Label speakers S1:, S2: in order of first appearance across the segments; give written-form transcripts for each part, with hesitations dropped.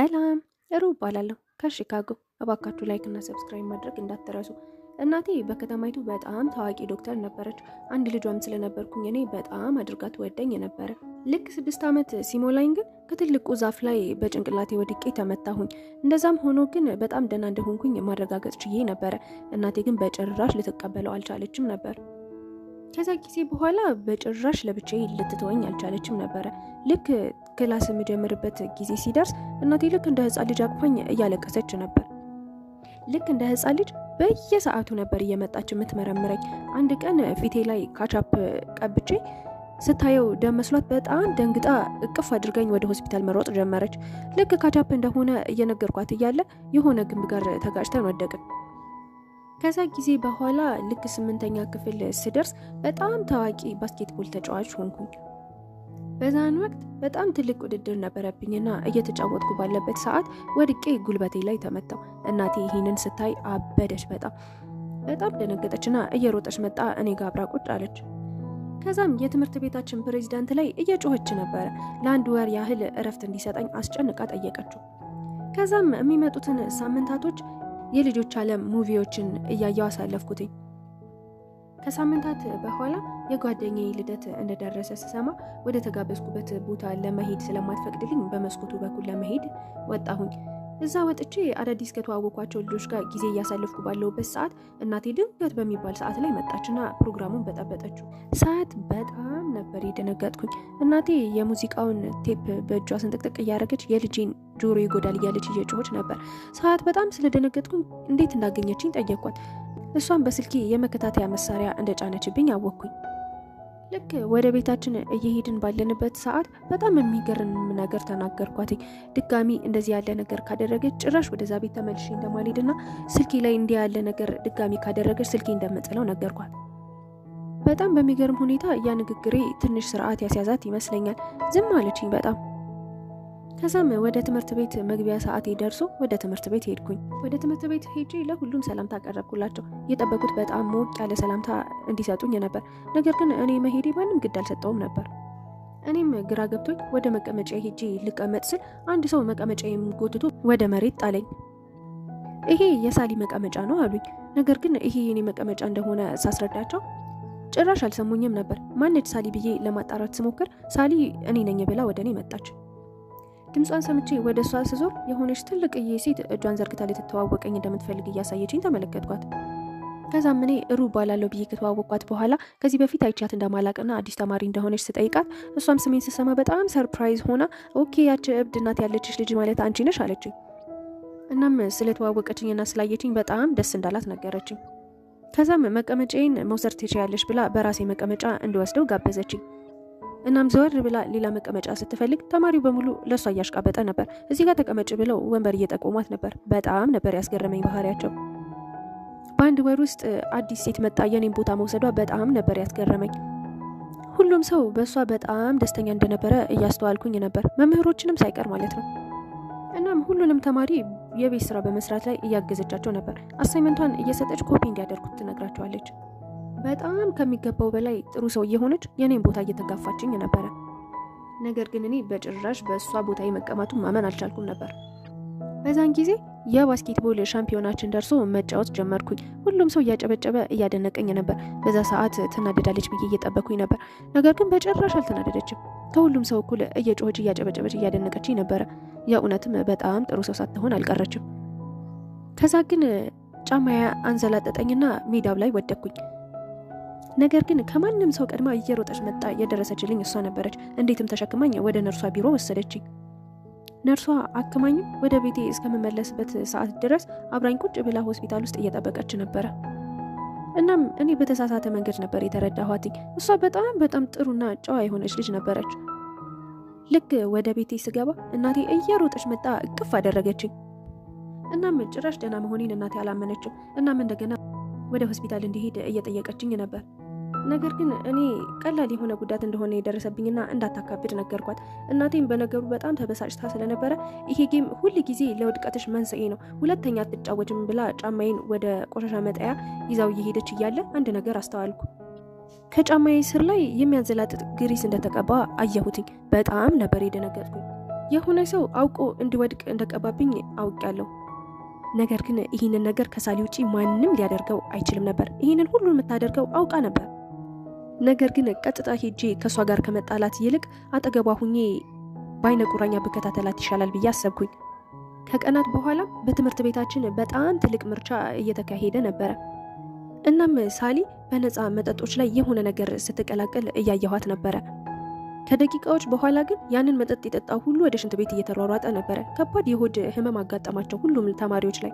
S1: ሰላም ሩ እባላለሁ ከሺካጎ። እባካችሁ like እና subscribe ማድረግ እንዳትረሱ። እናቴ በከተማይቱ በጣም ታዋቂ ዶክተር ነበረች። አንድ ልጇም ስለነበርኩኝ እኔ በጣም አድርጋ ትወደኝ ነበረ። ልክ 6 ዓመት ሲሞላኝ ግን ከትልቁ ዛፍ ላይ በጭንቅላቴ ወድቄ ተመታሁኝ። እንደዛም ሆኖ ግን በጣም ደህና እንደሆንኩኝ ማረጋገጥ ችዬ ነበረ። እናቴ ግን በጭራሽ ልትቀበለው አልቻለችም ነበር። ከዛ ጊዜ በኋላ በጭራሽ ለብቻዬ ልትተወኝ አልቻለችም ነበረ። ልክ class የምጀምርበት ጊዜ ሲደርስ እናቴ ልክ እንደ ሕፃን ልጅ አቅፋኝ እያለቀሰች ነበር። ልክ እንደ ሕፃን ልጅ በየሰዓቱ ነበር እየመጣች የምትመረምረኝ። አንድ ቀን ፊቴ ላይ ካቻፕ ቀብቼ ስታየው ደም መስሏት በጣም ደንግጣ እቅፍ አድርጋኝ ወደ ሆስፒታል መሮጥ ጀመረች። ልክ ካቻፕ እንደሆነ እየነገርኳት እያለ የሆነ ግንብ ጋር ተጋጭተን ወደቅን። ከዛ ጊዜ በኋላ ልክ 8ኛ ክፍል ስደርስ በጣም ታዋቂ basketball ተጫዋች ሆንኩኝ። በዛን ወቅት በጣም ትልቅ ውድድር ነበረብኝና እየተጫወትኩ ባለበት ሰዓት ወድቄ ጉልበቴ ላይ ተመታው። እናቴ ይህንን ስታይ አበደች። በጣም በጣም ደነገጠችና እየሮጠች መጣ እኔ ጋር አብራ ቁጭ አለች። ከዛም የትምህርት ቤታችን ፕሬዚዳንት ላይ እየጮኸች ነበረ። ለአንድ ወር ያህል እረፍት እንዲሰጠኝ አስጨንቃ ጠየቀችው። ከዛም የሚመጡትን ሳምንታቶች የልጆች ዓለም movie ዎችን እያየው አሳለፍኩትኝ። ከሳምንታት በኋላ የጓደኛዬ ልደት እንደደረሰ ስሰማ ወደ ተጋበዝኩበት ቦታ ለመሄድ ስለማትፈቅድልኝ በመስኮቱ በኩል ለመሄድ ወጣሁኝ። እዛ ወጥቼ አዳዲስ ከተዋወኳቸው ልጆች ጋር ጊዜ እያሳለፍኩ ባለሁበት ሰዓት እናቴ ድንገት በሚባል ሰዓት ላይ መጣችና ፕሮግራሙን በጠበጠችው። ሰዓት በጣም ነበር የደነገጥኩኝ። እናቴ የሙዚቃውን ቴፕ በእጇ ስንጥቅጥቅ እያደረገች የልጄን ጆሮ ይጎዳል እያለች እየጮኸች ነበር። ሰዓት በጣም ስለደነገጥኩኝ እንዴት እንዳገኘችኝ ጠየኳት። እሷም በስልኬ የመከታተያ መሳሪያ እንደጫነችብኝ አወቅኩኝ። ልክ ወደ ቤታችን እየሄድን ባለንበት ሰዓት በጣም የሚገርም ነገር ተናገርኳት። ድጋሚ እንደዚህ ያለ ነገር ካደረገች ጭራሽ ወደዛ ቤት ተመልሼ እንደማልሄድና ስልኬ ላይ እንዲህ ያለ ነገር ድጋሚ ካደረገች ስልኬ እንደምጥለው ነገርኳት። በጣም በሚገርም ሁኔታ ያ ንግግሬ ትንሽ ስርዓት ያስያዛት ይመስለኛል። ዝም አለችኝ በጣም። ከዛም ወደ ትምህርት ቤት መግቢያ ሰዓቴ ደርሶ ወደ ትምህርት ቤት ሄድኩኝ። ወደ ትምህርት ቤት ሄጄ ለሁሉም ሰላምታ አቀረብኩላቸው። የጠበቁት በጣም ሞቅ ያለ ሰላምታ እንዲሰጡኝ ነበር። ነገር ግን እኔ መሄዴ ማንም ግድ አልሰጠውም ነበር። እኔም ግራ ገብቶኝ ወደ መቀመጫ ሄጄ ልቀመጥ ስል አንድ ሰው መቀመጫዬን ጎትቶ ወደ መሬት ጣለኝ። ይሄ የሳሊ መቀመጫ ነው አሉኝ። ነገር ግን ይሄ የኔ መቀመጫ እንደሆነ ሳስረዳቸው ጭራሽ አልሰሙኝም ነበር። ማነች ሳሊ ብዬ ለማጣራት ስሞክር ሳሊ እኔ ነኝ ብላ ወደ እኔ መጣች። ድምጿን ሰምቼ ወደ እሷ ስዞር የሆነች ትልቅዬ ሴት እጇን ዘርግታ ልትተዋወቀኝ እንደምትፈልግ እያሳየችኝ ተመለከትኳት። ከዛም እኔ ሩ እባላለሁ ብዬ ከተዋወቅኳት በኋላ ከዚህ በፊት አይቻት እንደማላቅና አዲስ ተማሪ እንደሆነች ስጠይቃት እሷም ስሜን ስሰማ በጣም surprise ሆና okay ያቺ እብድ እናት ያለችሽ ልጅ ማለት አንቺ ነሽ አለችኝ። እናም ስለተዋወቀችኝና ስላየችኝ በጣም ደስ እንዳላት ነገረችኝ። ከዛም መቀመጫዬን መውሰድ ትችያለሽ ብላ በራሴ መቀመጫ እንድወስደው ጋበዘችኝ። እናም ዘወር ብላ ሌላ መቀመጫ ስትፈልግ ተማሪው በሙሉ ለሷ እያሽቃበጠ ነበር። እዚህ ጋር ተቀመጭ ብለው ወንበር እየጠቆሟት ነበር። በጣም ነበር ያስገረመኝ ባህሪያቸው። በአንድ ወር ውስጥ አዲስ ሴት መጣ የኔን ቦታ መውሰዷ በጣም ነበር ያስገረመኝ። ሁሉም ሰው በእሷ በጣም ደስተኛ እንደነበረ እያስተዋልኩኝ ነበር፣ መምህሮችንም ሳይቀር ማለት ነው። እናም ሁሉንም ተማሪ የቤት ስራ በመስራት ላይ እያገዘቻቸው ነበር። assignment ቷን እየሰጠች ኮፒ እንዲያደርጉት ትነግራቸዋለች። በጣም ከሚገባው በላይ ጥሩ ሰው እየሆነች የኔን ቦታ እየተጋፋችኝ ነበረ። ነገር ግን እኔ በጭራሽ በእሷ ቦታ የመቀመጡን ማመን አልቻልኩም ነበር። በዛን ጊዜ የ basketball ሻምፒዮናችን ደርሶ መጫወት ጀመርኩኝ። ሁሉም ሰው እያጨበጨበ እያደነቀኝ ነበር። በዛ ሰዓት ትናደዳለች ብዬ እየጠበኩኝ ነበር። ነገር ግን በጭራሽ አልተናደደችም። ከሁሉም ሰው እኩል እየጮኸች እያጨበጨበች እያደነቀችኝ ነበረ። የእውነትም በጣም ጥሩ ሰው ሳትሆን አልቀረችም። ከዛ ግን ጫማዬ አንዘላጠጠኝና ሜዳው ላይ ወደቅኩኝ። ነገር ግን ከማንም ሰው ቀድማ እየሮጠች መጣ። የደረሰችልኝ እሷ ነበረች። እንዴትም ተሸክማኝ ወደ ነርሷ ቢሮ ወሰደችኝ። ነርሷ አክማኝም ወደ ቤቴ እስከምመለስበት ሰዓት ድረስ አብራኝ ቁጭ ብላ ሆስፒታል ውስጥ እየጠበቀች ነበረ። እናም እኔ በተሳሳተ መንገድ ነበር የተረዳኋትኝ። እሷ በጣም በጣም ጥሩና ጨዋ የሆነች ልጅ ነበረች። ልክ ወደ ቤቴ ስገባ እናቴ እየሮጠች መጣ፣ እቅፍ አደረገችኝ። እናም ጭራሽ ደህና መሆኔን እናቴ አላመነችም። እናም እንደገና ወደ ሆስፒታል እንዲሄድ እየጠየቀችኝ ነበር። ነገር ግን እኔ ቀላል የሆነ ጉዳት እንደሆነ የደረሰብኝና እንዳታካብድ ነገርኳት። እናቴም በነገሩ በጣም ተበሳጭታ ስለነበረ ይሄ game ሁል ጊዜ ለውድቀትሽ መንስኤ ነው፣ ሁለተኛ አትጫወችም ብላ ጫማዬን ወደ ቆሻሻ መጣያ ይዛው እየሄደች እያለ አንድ ነገር አስተዋልኩ። ከጫማዬ ስር ላይ የሚያንዘላጥጥ ግሪስ እንደተቀባ አየሁትኝ። በጣም ነበር የደነገጥኩኝ። የሆነ ሰው አውቆ እንዲወድቅ እንደቀባብኝ አውቄያለሁ። ነገር ግን ይህንን ነገር ከሳሊ ውጪ ማንም ሊያደርገው አይችልም ነበር። ይህንን ሁሉ የምታደርገው አውቃ ነበር። ነገር ግን ቀጥታ ሄጄ ከእሷ ጋር ከመጣላት ይልቅ አጠገቧ ሁኜ በአይነ ቁራኛ ብከታተላት ይሻላል ብዬ አሰብኩኝ። ከቀናት በኋላ በትምህርት ቤታችን በጣም ትልቅ ምርጫ እየተካሄደ ነበረ። እናም ሳሊ በነፃ መጠጦች ላይ የሆነ ነገር ስትቀላቀል እያየኋት ነበረ። ከደቂቃዎች በኋላ ግን ያንን መጠጥ የጠጣው ሁሉ ወደ ሽንት ቤት እየተሯሯጠ ነበረ። ከባድ የሆድ ህመም አጋጠማቸው ሁሉም ተማሪዎች ላይ።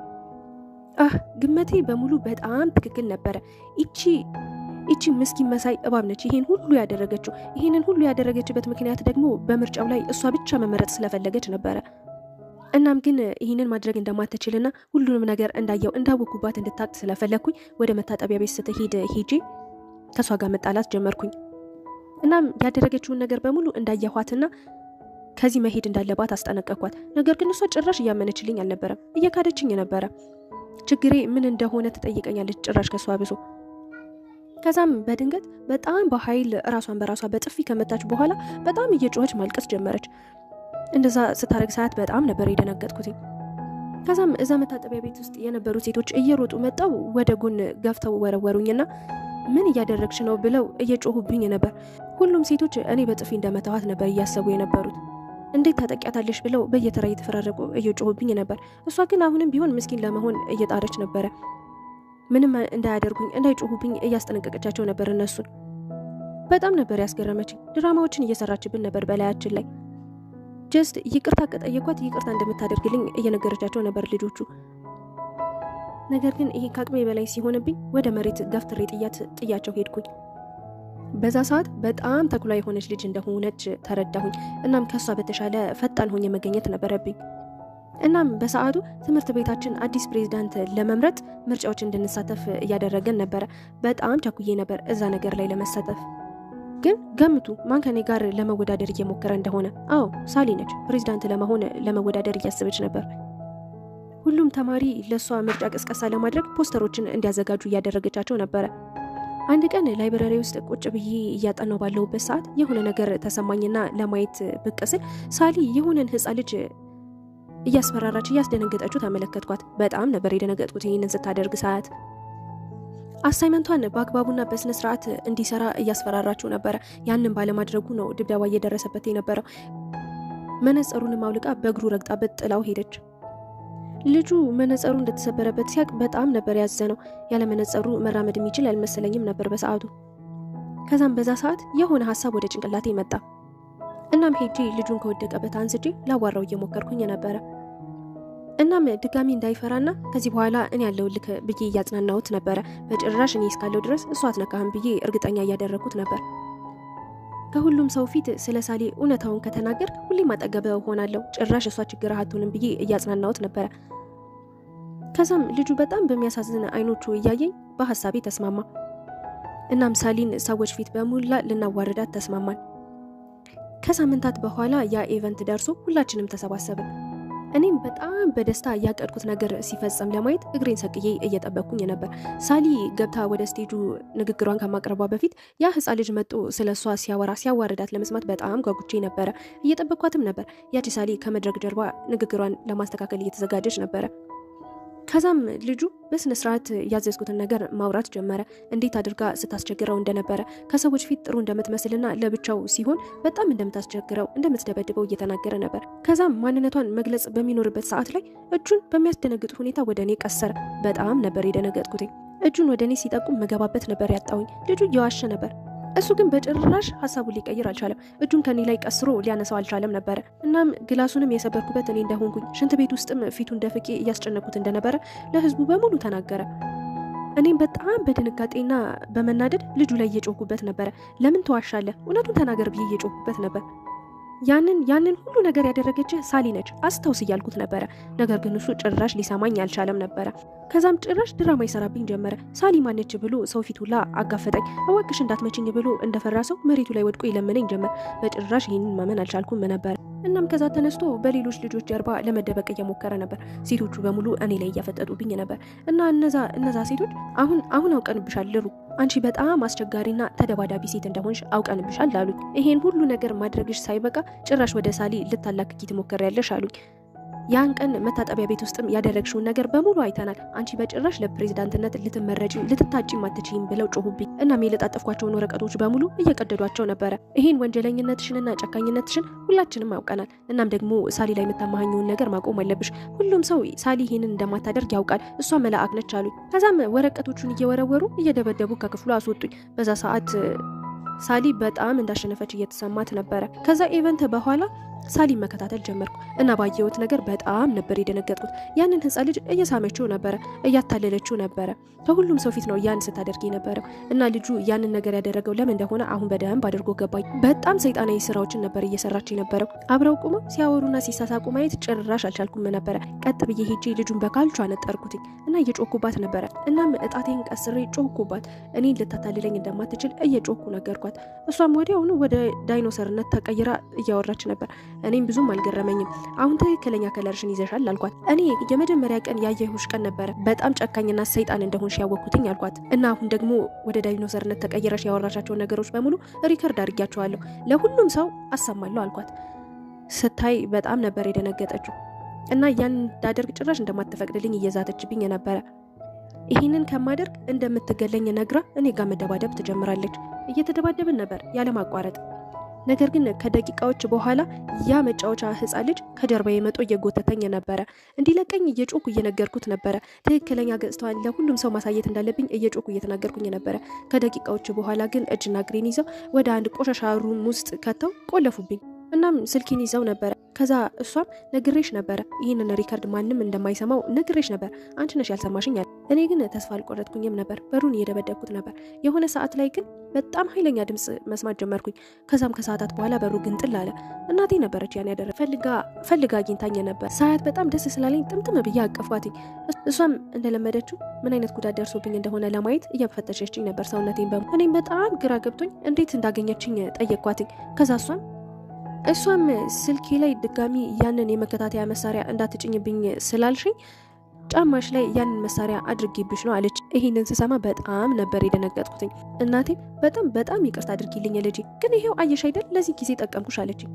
S1: አህ ግመቴ በሙሉ በጣም ትክክል ነበረ። ይቺ ምስኪን መሳይ እባብ ነች ይሄን ሁሉ ያደረገችው። ይሄንን ሁሉ ያደረገችበት ምክንያት ደግሞ በምርጫው ላይ እሷ ብቻ መመረጥ ስለፈለገች ነበረ። እናም ግን ይህንን ማድረግ እንደማትችልና ሁሉንም ነገር እንዳየው እንዳወኩባት እንድታቅ ስለፈለግኩኝ ወደ መታጠቢያ ቤት ስትሄድ ሄጄ ከእሷ ጋር መጣላት ጀመርኩኝ። እናም ያደረገችውን ነገር በሙሉ እንዳየኋትና ከዚህ መሄድ እንዳለባት አስጠነቀቅኳት። ነገር ግን እሷ ጭራሽ እያመነችልኝ አልነበረም፣ እየካደችኝ ነበረ። ችግሬ ምን እንደሆነ ትጠይቀኛለች ጭራሽ ከሷ ብሶ። ከዛም በድንገት በጣም በኃይል ራሷን በራሷ በጥፊ ከመታች በኋላ በጣም እየጮኸች ማልቀስ ጀመረች። እንደዛ ስታረግ ሰዓት በጣም ነበር የደነገጥኩትኝ። ከዛም እዛ መታጠቢያ ቤት ውስጥ የነበሩ ሴቶች እየሮጡ መጣው ወደ ጎን ገፍተው ወረወሩኝና ምን እያደረግሽ ነው ብለው እየጮሁብኝ ነበር። ሁሉም ሴቶች እኔ በጥፊ እንደመታኋት ነበር እያሰቡ የነበሩት። እንዴት ታጠቂያታለሽ ብለው በየተራ እየተፈራረቁ እየጮሁብኝ ነበር። እሷ ግን አሁንም ቢሆን ምስኪን ለመሆን እየጣረች ነበረ። ምንም እንዳያደርጉኝ እንዳይጮሁብኝ እያስጠነቀቀቻቸው ነበር እነሱን። በጣም ነበር ያስገረመችኝ። ድራማዎችን እየሰራችብን ነበር በላያችን ላይ። Just ይቅርታ ከጠየኳት ይቅርታ እንደምታደርግልኝ እየነገረቻቸው ነበር ልጆቹ። ነገር ግን ይሄ ከአቅሜ በላይ ሲሆንብኝ ወደ መሬት ገፍትሬ ጥያቸው ሄድኩኝ። በዛ ሰዓት በጣም ተኩላ የሆነች ልጅ እንደሆነች ተረዳሁኝ። እናም ከሷ በተሻለ ፈጣን ሆኜ መገኘት ነበረብኝ። እናም በሰዓቱ ትምህርት ቤታችን አዲስ ፕሬዝዳንት ለመምረጥ ምርጫዎች እንድንሳተፍ እያደረገን ነበረ። በጣም ቸኩዬ ነበር እዛ ነገር ላይ ለመሳተፍ። ግን ገምቱ ማን ከኔ ጋር ለመወዳደር እየሞከረ እንደሆነ? አዎ ሳሊ ነች። ፕሬዝዳንት ለመሆን ለመወዳደር እያሰበች ነበር። ሁሉም ተማሪ ለሷ ምርጫ ቅስቀሳ ለማድረግ ፖስተሮችን እንዲያዘጋጁ እያደረገቻቸው ነበረ። አንድ ቀን library ውስጥ ቁጭ ብዬ እያጠናው ባለሁበት ሰዓት የሆነ ነገር ተሰማኝና ለማየት ብቅ ስል ሳሊ የሆነን ሕፃን ልጅ እያስፈራራች እያስደነገጠችው ተመለከትኳት። በጣም ነበር የደነገጥኩት ይህንን ስታደርግ ሰዓት። Assignment ቷን በአግባቡና በስነ ስርዓት እንዲሰራ እያስፈራራችው ነበረ። ያንን ባለማድረጉ ነው ድብደባ እየደረሰበት የነበረው። መነጸሩንም አውልቃ በእግሩ ረግጣበት ጥላው ሄደች። ልጁ መነጸሩ እንደተሰበረበት ሲያቅ በጣም ነበር ያዘነው። ያለ መነጸሩ መራመድ የሚችል አልመሰለኝም ነበር በሰዓቱ። ከዛም በዛ ሰዓት የሆነ ሀሳብ ወደ ጭንቅላቴ መጣ። እናም ሄጄ ልጁን ከወደቀበት አንስቼ ላዋራው እየሞከርኩኝ ነበረ። እናም ድጋሚ እንዳይፈራና ከዚህ በኋላ እኔ ያለሁልህ ብዬ እያጽናናሁት ነበረ። በጭራሽ እኔ እስካለሁ ድረስ እሷ አትነካህም ብዬ እርግጠኛ እያደረኩት ነበር። ከሁሉም ሰው ፊት ስለ ሳሊ እውነታውን ከተናገር ሁሌም አጠገብህ እሆናለሁ፣ ጭራሽ እሷ ችግር አትሆንም ብዬ እያጽናናሁት ነበረ። ከዛም ልጁ በጣም በሚያሳዝን አይኖቹ እያየኝ በሀሳቤ ተስማማ። እናም ሳሊን ሰዎች ፊት በሙላ ልናዋርዳት ተስማማን። ከሳምንታት በኋላ ያ event ደርሶ ሁላችንም ተሰባሰብን። እኔም በጣም በደስታ ያቀድኩት ነገር ሲፈጸም ለማየት እግሬን ሰቅዬ እየጠበቅኩኝ ነበር። ሳሊ ገብታ ወደ stage ኡ ንግግሯን ከማቅረቧ በፊት ያ ሕፃን ልጅ መጥቶ ስለ እሷ ሲያወራ ሲያዋርዳት ለመስማት በጣም ጓጉቼ ነበረ። እየጠበቅኳትም ነበር። ያቺ ሳሊ ከመድረክ ጀርባ ንግግሯን ለማስተካከል እየተዘጋጀች ነበረ። ከዛም ልጁ በስነ ስርዓት ያዘዝኩትን ነገር ማውራት ጀመረ። እንዴት አድርጋ ስታስቸግረው እንደነበረ፣ ከሰዎች ፊት ጥሩ እንደምትመስልና ለብቻው ሲሆን በጣም እንደምታስቸግረው እንደምትደበድበው እየተናገረ ነበር። ከዛም ማንነቷን መግለጽ በሚኖርበት ሰዓት ላይ እጁን በሚያስደነግጥ ሁኔታ ወደ እኔ ቀሰረ። በጣም ነበር የደነገጥኩትኝ። እጁን ወደ እኔ ሲጠቁም መገባበት ነበር ያጣውኝ። ልጁ እየዋሸ ነበር። እሱ ግን በጭራሽ ሀሳቡን ሊቀይር አልቻለም። እጁን ከኔ ላይ ቀስሮ ሊያነሳው አልቻለም ነበረ። እናም glass ኡንም የሰበርኩበት እኔ እንደሆንኩኝ፣ ሽንት ቤት ውስጥም ፊቱን ደፍቄ እያስጨነኩት እንደነበረ ለህዝቡ በሙሉ ተናገረ። እኔም በጣም በድንጋጤና በመናደድ ልጁ ላይ እየጮኩበት ነበረ። ለምን ተዋሻለህ? እውነቱን ተናገር ብዬ እየጮኩበት ነበር። ያንን ሁሉ ነገር ያደረገችህ ሳሊ ነች አስታውስ እያልኩት ነበረ። ነገር ግን እሱ ጭራሽ ሊሰማኝ አልቻለም ነበረ። ከዛም ጭራሽ ድራማ ይሰራብኝ ጀመረ። ሳሊ ማነች ብሎ ሰው ፊት ሁላ አጋፈጠኝ። እባክሽ እንዳትመችኝ ብሎ እንደፈራ ሰው መሬቱ ላይ ወድቆ ይለምነኝ ጀመር። በጭራሽ ይህንን ማመን አልቻልኩም ነበረ። እናም ከዛ ተነስቶ በሌሎች ልጆች ጀርባ ለመደበቅ እየሞከረ ነበር። ሴቶቹ በሙሉ እኔ ላይ እያፈጠጡብኝ ነበር እና እነዛ ሴቶች አሁን አውቀንብሻል ልሩ፣ አንቺ በጣም አስቸጋሪና ተደባዳቢ ሴት እንደሆንሽ አውቀንብሻል አሉኝ። ይሄን ሁሉ ነገር ማድረግሽ ሳይበቃ ጭራሽ ወደ ሳሊ ልታላክኪ ትሞክሪያለሽ አሉኝ። ያን ቀን መታጠቢያ ቤት ውስጥም ያደረግሽውን ነገር በሙሉ አይተናል። አንቺ በጭራሽ ለፕሬዝዳንትነት ልትመረጪ ልትታጪም አትችይም ብለው ጮሁብኝ። እናም የለጣጠፍኳቸውን ወረቀቶች በሙሉ እየቀደዷቸው ነበረ። ይህን ወንጀለኝነትሽንና ጨካኝነትሽን ሁላችንም አውቀናል። እናም ደግሞ ሳሊ ላይ የምታማሃኘውን ነገር ማቆም አለብሽ። ሁሉም ሰው ሳሊ ይህንን እንደማታደርግ ያውቃል። እሷ መላእክ ነች አሉኝ። ከዛም ወረቀቶቹን እየወረወሩ እየደበደቡ ከክፍሉ አስወጡኝ። በዛ ሰዓት ሳሊ በጣም እንዳሸነፈች እየተሰማት ነበረ። ከዛ event በኋላ ሳሊ መከታተል ጀመርኩ እና ባየሁት ነገር በጣም ነበር የደነገጥኩት። ያንን ሕፃን ልጅ እየሳመችው ነበረ፣ እያታለለችው ነበረ። ከሁሉም ሰው ፊት ነው ያን ስታደርግ የነበረው እና ልጁ ያንን ነገር ያደረገው ለምን እንደሆነ አሁን በደንብ አድርጎ ገባኝ። በጣም ሰይጣናዊ ስራዎችን ነበር እየሰራች የነበረው። አብረው ቁመው ሲያወሩና ሲሳሳቁ ማየት ጭራሽ አልቻልኩም ነበረ። ቀጥ ብዬ ሄጄ ልጁን በካልቾ አነጠርኩትኝ እና እየጮኩባት ነበረ። እናም እጣቴን ቀስሬ ጮኩባት። እኔን ልታታልለኝ እንደማትችል እየጮኩ ነገርኳት። እሷም ወዲያውኑ ወደ ዳይኖሰርነት ተቀይራ እያወራች ነበር። እኔም ብዙም አልገረመኝም። አሁን ትክክለኛ color ሽን ይዘሻል አልኳት። እኔ የመጀመሪያ ቀን ያየሁሽ ቀን ነበረ በጣም ጨካኝና ሰይጣን እንደሆንሽ ያወቅኩትኝ አልኳት። እና አሁን ደግሞ ወደ ዳይኖሰርነት ተቀይረሽ ያወራሻቸውን ነገሮች በሙሉ record አድርጊያቸዋለሁ፣ ለሁሉም ሰው አሰማለሁ አልኳት። ስታይ በጣም ነበር የደነገጠችው እና ያን እንዳደርግ ጭራሽ እንደማትፈቅድልኝ እየዛተችብኝ ነበረ። ይህንን ከማደርግ እንደምትገለኝ ነግራ እኔ ጋር መደባደብ ትጀምራለች። እየተደባደብን ነበር ያለማቋረጥ። ነገር ግን ከደቂቃዎች በኋላ ያ መጫወቻ ሕፃን ልጅ ከጀርባ የመጦ እየጎተተኝ ነበረ። እንዲለቀኝ እየጮኩ እየነገርኩት ነበረ። ትክክለኛ ገጽታዋን ለሁሉም ሰው ማሳየት እንዳለብኝ እየጮኩ እየተናገርኩኝ ነበረ። ከደቂቃዎች በኋላ ግን እጅና እግሬን ይዘው ወደ አንድ ቆሻሻ room ውስጥ ከተው ቆለፉብኝ። እናም ስልኬን ይዘው ነበረ። ከዛ እሷም ነግሬሽ ነበረ፣ ይህንን record ማንም እንደማይሰማው ነግሬሽ ነበር፣ አንቺ ነሽ ያልሰማሽኝ አለ። እኔ ግን ተስፋ አልቆረጥኩኝም ነበር። በሩን እየደበደብኩት ነበር። የሆነ ሰዓት ላይ ግን በጣም ኃይለኛ ድምፅ መስማት ጀመርኩኝ። ከዛም ከሰዓታት በኋላ በሩ ግንጥል አለ። እናቴ ነበረች ያን ያደረ ፈልጋ አግኝታኝ ነበር። ሳያት በጣም ደስ ስላለኝ ጥምጥም ብዬ አቀፍኳትኝ። እሷም እንደለመደችው ምን አይነት ጉዳት ደርሶብኝ እንደሆነ ለማየት እየፈተሸችኝ ነበር ሰውነቴን በሙ። እኔም በጣም ግራ ገብቶኝ እንዴት እንዳገኘችኝ ጠየቅኳትኝ። ከዛ እሷም ስልኬ ላይ ድጋሚ ያንን የመከታተያ መሳሪያ እንዳትጭኝብኝ ስላልሽኝ ጫማሽ ላይ ያንን መሳሪያ አድርጌብሽ ነው አለች። ይህንን ስሰማ በጣም ነበር የደነገጥኩትኝ። እናቴም በጣም በጣም ይቅርታ አድርጊልኝ ልጄ፣ ግን ይሄው አየሽ አይደል ለዚህ ጊዜ ጠቀምኩሽ አለችኝ።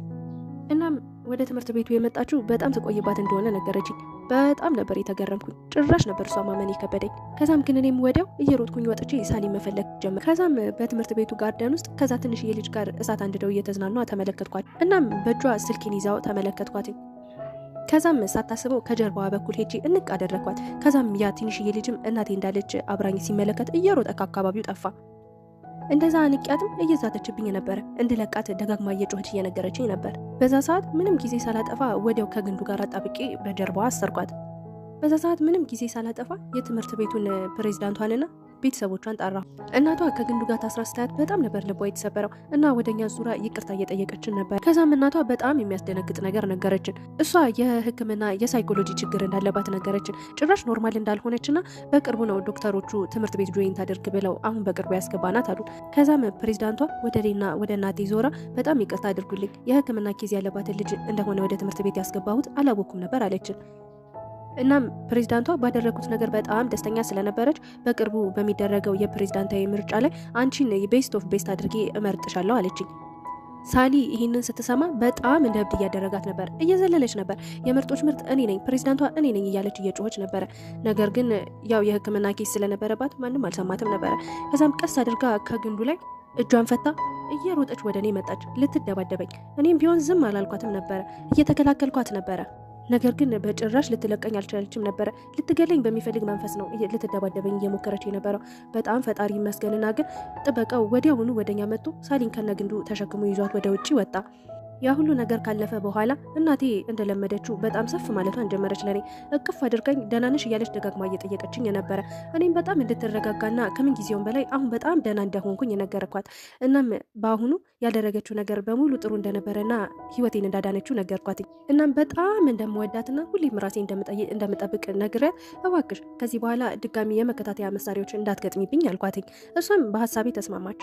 S1: እናም ወደ ትምህርት ቤቱ የመጣችው በጣም ትቆይባት እንደሆነ ነገረችኝ። በጣም ነበር የተገረምኩኝ። ጭራሽ ነበር እሷ ማመን የከበደኝ። ከዛም ግን እኔም ወዲያው እየሮጥኩኝ ወጥቼ ሳሊ መፈለግ ጀመር። ከዛም በትምህርት ቤቱ ጋርደን ውስጥ ከዛ ትንሽዬ ልጅ ጋር እሳት አንድደው እየተዝናኑ ተመለከትኳት። እናም በእጇ ስልኬን ይዛው ተመለከትኳትኝ። ከዛም ሳታስበው ከጀርባዋ በኩል ሄጄ እንቅ አደረግኳት። ከዛም ያ ትንሽዬ ልጅም እናቴ እንዳለች አብራኝ ሲመለከት እየሮጠ ከአካባቢው ጠፋ። እንደዛ አንቂያትም እየዛተችብኝ ነበረ። እንድለቃት ደጋግማ እየጮኸች እየነገረችኝ ነበር። በዛ ሰዓት ምንም ጊዜ ሳላጠፋ ወዲያው ከግንዱ ጋር አጣብቄ በጀርባዋ አሰርኳት። በዛ ሰዓት ምንም ጊዜ ሳላጠፋ የትምህርት ቤቱን ፕሬዚዳንቷንና ቤተሰቦቿን ጠራ። እናቷ ከግንዱ ጋር ታስራ ስታያት በጣም ነበር ልቧ የተሰበረው እና ወደኛ ዙራ ይቅርታ እየጠየቀችን ነበር። ከዛም እናቷ በጣም የሚያስደነግጥ ነገር ነገረችን። እሷ የሕክምና የሳይኮሎጂ ችግር እንዳለባት ነገረችን። ጭራሽ normal እንዳልሆነችና በቅርቡ ነው ዶክተሮቹ ትምህርት ቤት join ታደርግ ብለው አሁን በቅርቡ ያስገባናት አሉ። ከዛም ፕሬዚዳንቷ ወደ እኔና ወደ እናቴ ዞራ በጣም ይቅርታ አድርጉልኝ፣ የሕክምና case ያለባትን ልጅ እንደሆነ ወደ ትምህርት ቤት ያስገባሁት አላወኩም ነበር አለችን። እናም ፕሬዚዳንቷ ባደረጉት ነገር በጣም ደስተኛ ስለነበረች በቅርቡ በሚደረገው የፕሬዚዳንታዊ ምርጫ ላይ አንቺን best of best አድርጌ እመርጥሻለሁ አለችኝ። ሳሊ ይህንን ስትሰማ በጣም እንደ እብድ እያደረጋት ነበር። እየዘለለች ነበር። የምርጦች ምርጥ እኔ ነኝ፣ ፕሬዚዳንቷ እኔ ነኝ እያለች እየጮኸች ነበረ። ነገር ግን ያው የሕክምና case ስለነበረባት ማንም አልሰማትም ነበረ። ከዛም ቀስ አድርጋ ከግንዱ ላይ እጇን ፈታ እየሮጠች ወደ እኔ መጣች ልትደባደበኝ። እኔም ቢሆን ዝም አላልኳትም ነበረ፣ እየተከላከልኳት ነበረ። ነገር ግን በጭራሽ ልትለቀኝ አልቻለችም ነበረ። ልትገለኝ በሚፈልግ መንፈስ ነው ልትደባደበኝ እየሞከረች የነበረው። በጣም ፈጣሪ ይመስገንና ግን ጥበቃው ወዲያውኑ ወደኛ መጥቶ ሳሊን ከነግንዱ ተሸክሞ ይዟት ወደ ውጭ ወጣ። ያ ሁሉ ነገር ካለፈ በኋላ እናቴ እንደለመደችው በጣም ሰፍ ማለቷን ጀመረች። ለኔ እቅፍ አድርጋኝ ደህና ነሽ እያለች ደጋግማ እየጠየቀችኝ ነበረ። እኔም በጣም እንድትረጋጋና ከምን ጊዜውም በላይ አሁን በጣም ደህና እንደሆንኩኝ ነገርኳት። እናም በአሁኑ ያደረገችው ነገር በሙሉ ጥሩ እንደነበረና ሕይወቴን እንዳዳነችው ነገርኳት። እናም በጣም እንደምወዳትና ሁሌም ራሴ እንደምጠብቅ ነግሬያት እባክሽ ከዚህ በኋላ ድጋሚ የመከታተያ መሳሪያዎች እንዳትገጥሚብኝ አልኳትኝ። እሷም በሀሳቤ ተስማማች።